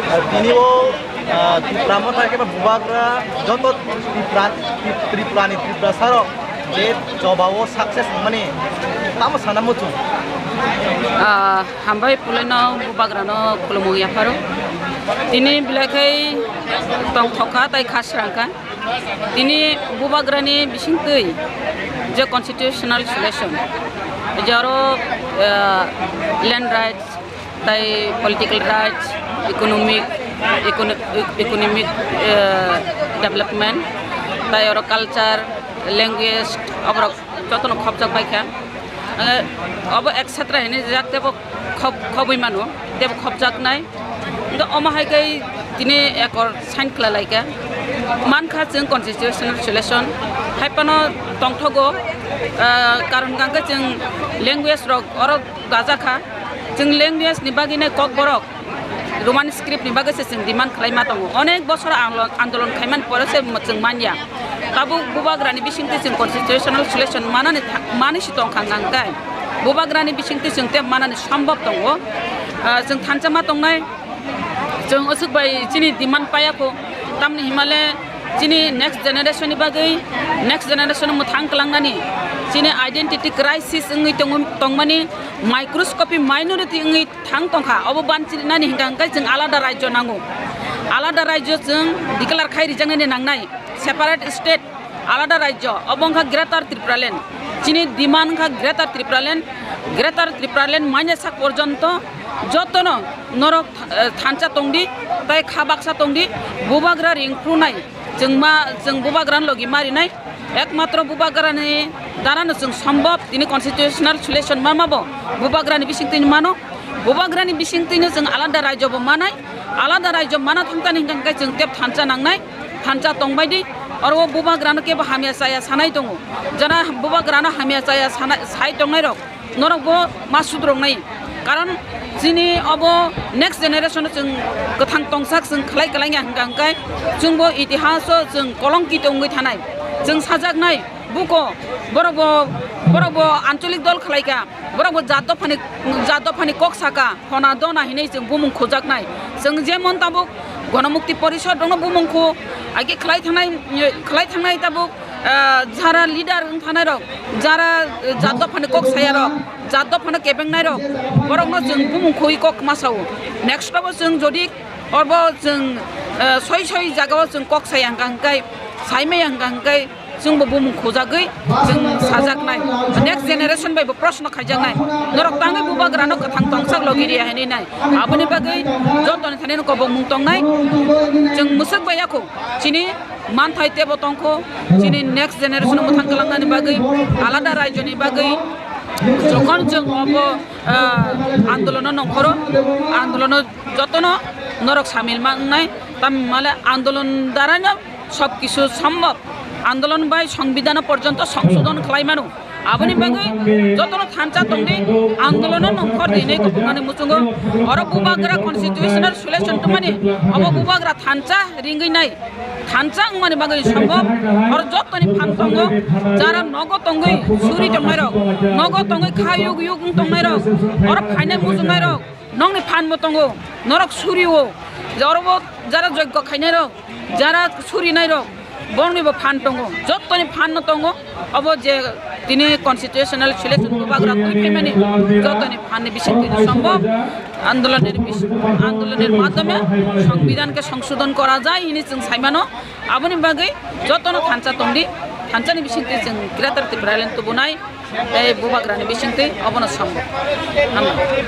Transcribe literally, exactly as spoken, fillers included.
Tini o, ah, Tipra Motha khe ba bubagra joto Tripura, Tripura ni Tiprasa rok je choba o success wngmani tamo sana muchung. Ah, hambai pulaino bubagrano khulumung yapharo. Tini belai khai tongthokha tai khasrangkha. Tini bubagrani bisingtwi je constitutional solution, je aro, ah, land rights, tai political rights, economic, econo-, economic, eh, development, tai oro culture, language, oborok jotono khopjak bai kha. Eh, obo et cetera hinwi jak tebo khop-, khobwi mano, tebo khopjaknai. Hingkhe omo hai khe tini ekor sign khlai lai kha. Mankha chwng constitutional solution, hai phano tongthogo, eh, karon hwnkhe chwng language rok oro gajakha. Chwng language ni bagwi nai Kokborok, Roman script ni bagwi se chwng demand khlai ma tongo. Onek bosor ando-, andolon khaimani pore se chwng manya. Tabuk bubagrani bisingtwi chwng constitutional solution manani tha-, mani si tongkha hwnkha hwnkhe bubagrani bisingtwi chwng tei manani sombhob tongo. Ah, chwng thansa ma tongnai, chwng aswk bai chini demand paiya kho. Tamni himale chini next generation ni bagwi, next generation mwthang kwlangnani chini identity crisis wngwi tongo, tongmani microscopic minority wngwi thang tongkha, obo banchirinani hingka hingkai chwng alada rajyo nango. Alada rajyo chwng declare khai rijaknani nangnai, separate state, alada rajyo, obo wngkha Greater Tipraland. Chini demand wngkha Greater Tipraland, Greater Tipraland manya sak porjonto jotono norok, eh, thansa tongdi, tai kha baksa tongdi, bubagra ringphrunai. Chwng ma, chwng bubagrano logi marinai, ekmatro bubagrani darano chwng sombhob, tini constitutional solution ma mabo bubagrani bisingtwino mano, bubagrani bisingtwino chwng alada rajyo bo manai, alada rajyo mana thangtani hingkha hingkhe chwng tep thansa nangnai, thansa tongbaidi, oro o bubagrano kebo hamya chaya sanai tongo, jara bubagrano hamya chaya sana-, sai tongnairok, norok bo ma sudroknai. Karon chini obo next generation o chwng kwthang tongsak chwng khlai kwlangya hwnkha hwnkhe chwngbo itihas o chwng kolongkito wngwi thanai. Chwng sajaknai buko borok bo, borok bo ancholik dol khlaikha, borok bo jat dophani, jat dophani kok saka, hona dona hinwi chwng bumung khujaknai. Chwng jemon tabuk Ganamukti Porishod rokno bumung khu, age khlai thangnai, khlai thangnai tabuk ah, jara leader wng thanai rok, jara, eh, jat dophani kok saya rok, jat dophano kebengnai rok, borokno chwng bumung khoi kok ma sao. Next o bo chwng jodi orbo chwng, eh, soi soi jaga o chwng kok saya hwnkha hwnkhe, sai maya hwnkha hwnkhe, chwngbo bumung khujagwi chwng sajaknai. Next generation bai bo proshno khaijaknai. Norok tangwi bubagrano kwthang tongsak logi riya hinwi nai. Aboni bagwi jotoni thani kobokmung tongnai. Chwng mwswk bai yakho. Chini manthai tebo tongkho, chini next generation mwthang kwlangnani bagwi, alada rajyoni bagwi, jokhon chwng obo, ah, andolono nongkhoro, andolono jotono norok samil ma wngnai, tamni hwnmale andolon daraino sob kisu sombhob, andolon bai songbidhano porjonto songsodhon khlai mano. Aboni bagwi jotono thansa tongdi, andolono nongkhor di hinwi kuphuknani muchungo. Oro bubagra constitutional solution tongmani, obo bubagra thansa ringwi nai, thansa wngmani bagwi sombhob. Oro jotoni phan tongo, jara nogo tongwi suri tongnairok, nogo tongwi kha yuk yuk wng tongnairok, oro phainai muchungnairok, nokni phanbo tongo, norok surio, orobo jara joggo khainairok, jara surinairok, boroknibo phan tongo, jottoni phanno tongo. Obo je tini constitutional solution bubagra twi phaimani, jottoni phanni bisingtwino sombhob, andoloner bis-, andoloner madhyome songbidhanke songsodhon kora jai hinwi chwng saimano. Aboni bagwi jotono thansa tongdi, thansani bisingtwi chwng Greater Tipraland tubunai, tei bubagrani bisingtwi obono sombhob. Hambai.